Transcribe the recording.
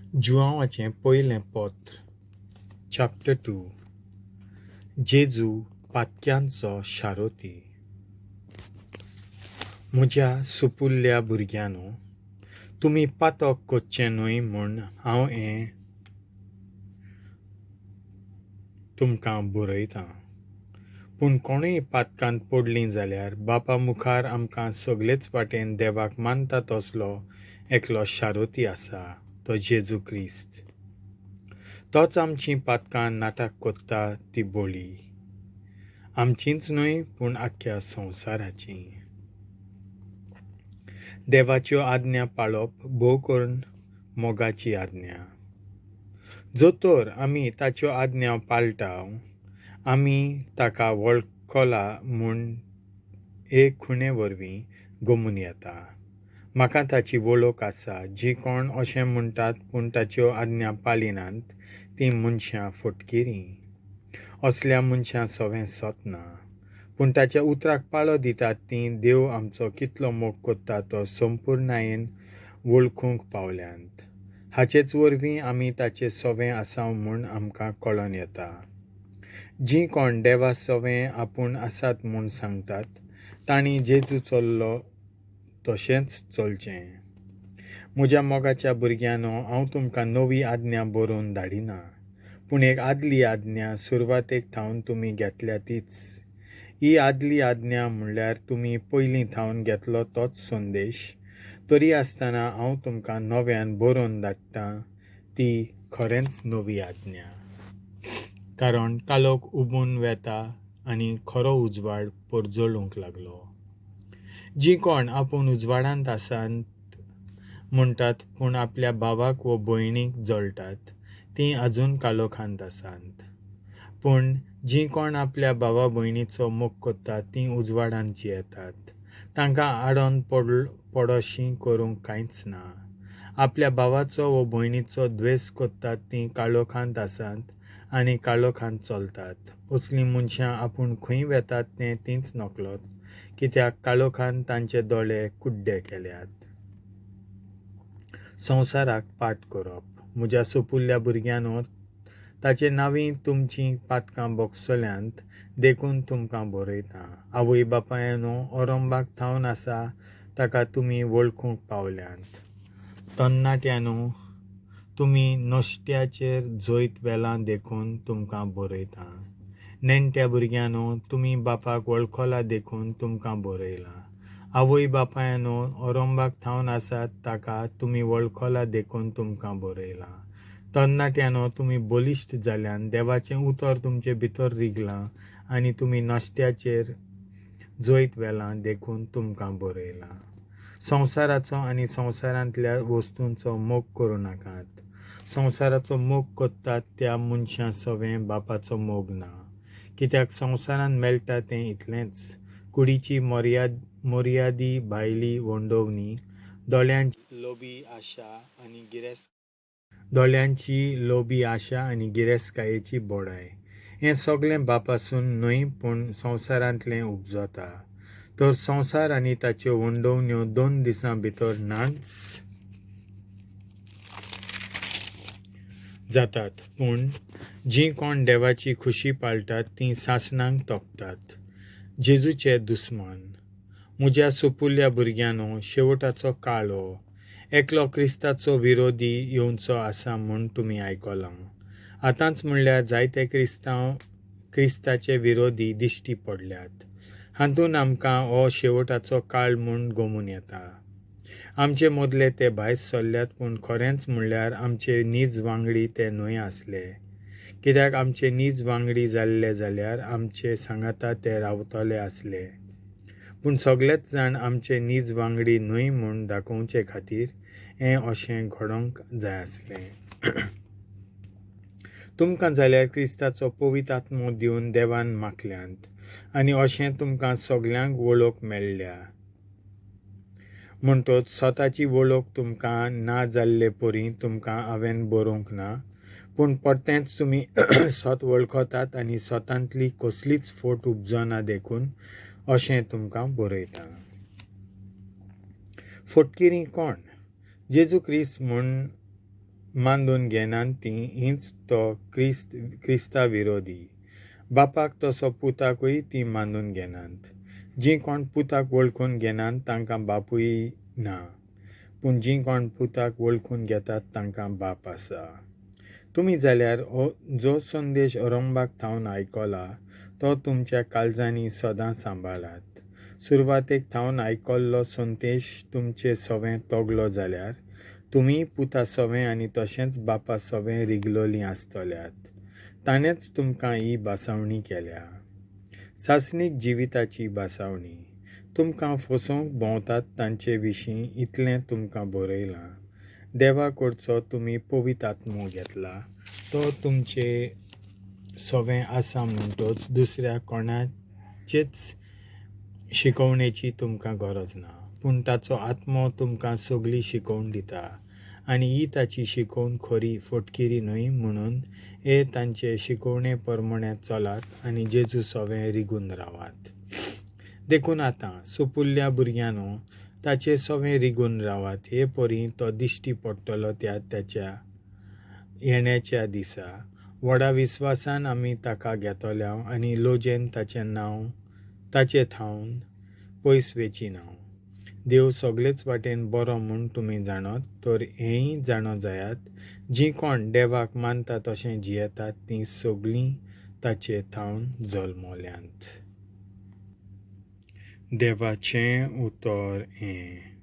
जुआंवाचें पयलें पत्र, chapter two. जेजू पातक्यांचो शारोती. म्हज्या सुपुल्ल्या भुरग्यांनो, तुमी पातक करचें न्हय म्हूण हांव हें तुमकां बरयतां. पूण कोणूय पातकांत पडलीं जाल्यार बापा मुखार आमकां सगळेच वाटेन देवाक मानता तसलो एकलो शारोती आसा, तो जेजू क्रिस्त. तोच आमचीं पातकां नाटक कोत्ता ती बोली आमचींच न्हय पूण आख्ख्या संवसाराची. देवाच्यो आज्ञा पाळप भोव करून मोगाची आज्ञा. जो तर आमी ताच्यो आज्ञा पाळटा, आमी ताका वळखला म्हूण एक खुणे वरवीं गमून येता. म्हाका ताची वळख आसा. जीं कोण अशें म्हणटात पूण ताच्यो आज्ञा पाळिनात तीं मनशां फटकिरीं. असल्या मनशां सवें सत ना. पूण ताच्या उतराक पाळो दितात तीं देव आमचो कितलो मोग करता तो संपुर्णायेन वळखूंक पावल्यांत. हाचेच वरवीं आमी ताचे सवें आसाव म्हूण आमकां कळोन येता. जीं कोण देवा सवें आपूण आसात म्हूण सांगतात तांणी जेजू चल्लो तशेंच चलचें. म्हज्या मोगाच्या भुरग्यांनो, हांव तुमकां नवी आज्ञा बरोवन धाडिना, पूण एक आदली आज्ञा सुरवातेक थावन तुमी घेतल्या तीच. ही आदली आज्ञा म्हणल्यार तुमी पयलीं थावन घेतलो तोच संदेश. तरी आसतना हांव तुमकां नव्यान बरोवन धाडटां ती खरेंच नवी आज्ञा. कारण कालोख उबून वेता आनी खरो उजवाड परजळूंक लागलो. जीं कोण आपूण उजवाडांत आसात म्हणटात पूण आपल्या भावाक वो भयणीक जळटात तीं अजून कालोखांत आसात. पूण जीं कोण आपल्या भावा भयणीचो मोग करतात तीं उजवाडांत जियेतात. तांकां आडोन पडोशी करूंक कांयच ना. आपल्या भावाचो वो भयणीचो द्वेस करतात तीं काळोखांत आसात आनी काळोखांत चलतात. असलीं मनशां आपूण खंय वेतात तें तींच नकळत, कित्याक काळोखान तांचे दोळे कुड्डे केल्यात. संवसाराक पाठ करप. म्हज्या सोपुल्ल्या भुरग्यांनो, ताचे नांवी तुमचीं पातकां भोगसल्यांत देखून तुमकां बरयतां. आवय बापायनो, ओरंबाक थावन आसा ताका तुमी वळखूंक पावल्यांत. तरणाट्यांनो, तुमी नश्ट्याचेर जैत व्हेलां देखून तुमकां बरयतां. नेण्ट्या भुरग्यांनो, तुमी बापाक वळखला देखून तुमकां बरयलां. आवय बापायनो, ओरंबाक थावन आसात ताका तुमी वळखला देखून तुमकां बरयलां. तरणाट्यांनो, तुमी बलिश्ट जाल्यान देवाचें उतर तुमचे भितर रिगलां आनी तुमी नश्ट्याचेर जैत व्हेलां देखून तुमकां बरयलां. संवसाराचो आनी संवसारांतल्या वस्तूंचो मोग करूं नाकात. संवसाराचो मोग करतात त्या मनशां सवें बापाचो मोग ना. कित्याक संवसारांत मेळटा तें इतलेंच. कुडीची मर्यादी भायली वंडोवणी, दोळ्यांची लोभी आशा आनी दोळ्यांची लोभी आशा आनी गिरेस्तकायेची बोडाय. हें सगळें बापासून न्हय पूण संवसारांतलें उपजता. तर संवसार आनी ताच्यो वंडोवण्यो 2 दिसां भितर नाच जातात. पूण जीं कोण देवाची खुशी पाळटात तीं सासणांक तोपतात. जेजूचे दुस्मान. म्हज्या सुपुल्ल्या भुरग्यांनो, शेवटाचो काळ हो. एकलो क्रिस्ताचो विरोधी येवचो आसा म्हूण तुमी आयकलां. आतांच म्हणल्यार जायते क्रिस्ताचे विरोधी दिश्टी पडल्यात. हातूंत आमकां हो शेवटाचो काळ म्हूण गमून येता. आमचे मदले ते भायर सरल्यात पूण खरेंच म्हणल्यार आमचे नीज वांगडी ते न्हय आसले. कित्याक आमचे नीज वांगडी जाल्ले जाल्यार आमचे सांगाता ते रावतले आसले. पूण सगळेच जाण आमचे नीज वांगडी न्हय म्हूण दाखोवचे खातीर हें अशें घडोवंक जाय आसलें. तुमकां जाल्यार क्रिस्ताचो पवित्र आत्मो दिवन देवान मागल्यांत आनी अशें तुमकां सगल्यांक वळख मेळ्ळ्या. म्हणटच स्वताची वळख तुमकां ना जाल्ले परी तुमकां हांवें बरोवंक ना, पूण परतेंच तुमी सत वळखतात आनी स्वतांतली कसलीच फट उपजना देखून अशें तुमकां बरयतां. फटकिरीं कोण? जेजू क्रिस्त म्हूण मानून घेनात तीं हींच तो क्रिस्त क्रिस्ता विरोधी. बापाक तसो पुताकूय तीं मानून घेनात. जीं कोण पुताक वळखून घेनात तांकां बापूय ना, पूण जीं कोण पुताक वळखून घेतात तांकां बाप आसा. तुमी जाल्यार हो जो संदेश अरंभाक थावन आयकला तो तुमच्या काळजांनी सदां सांबाळात. सुरवातेक थावन आयकल्लो संदेश तुमचे सवें तगलो जाल्यार तुमी पुता सवें आनी तशेंच बापा सवें रिगलोलीं आसतल्यात. ताणेंच तुमकां ही भासावणी केल्या. सासणीक जिविताची भासावणी. तुमकां फसोवंक भोंवतात तांचे विशीं इतलें तुमकां बरयलां. देवा कडचो तुमी पवित्र आत्मो घेतला, तो तुमचे सवें आसा म्हणटच दुसऱ्या कोणाचेच शिकवणेची तुमकां गरज ना. पूण ताचो आत्मो तुमकां सगली शिकोवन दिता आनी ही ताची शिकवण खरी, फटकिरी न्हय. म्हणून हे तांचे शिकवणे प्रमाणे चलात आनी जेजू सवें रिगून रावात. देखून आतां सोपुल्ल्या भुरग्यांनो, ताचे सवें रिगून रावात, हे परी तो दिश्टी पडटलो त्या ताच्या येण्याच्या दिसा व्हडा विस्वासान आमी ताका घेतल्या आनी लजेन ताचें नांव ताचे थावन पयस वेची ना. देव सगळेच वाटेन बरो म्हूण तुमी जाणत तर हेंय जाणो जायात, जीं कोण देवाक मानता तशें जियेतात तीं सगळीं ताचे थावन जल्मल्यांत. देवाचें उतर हें.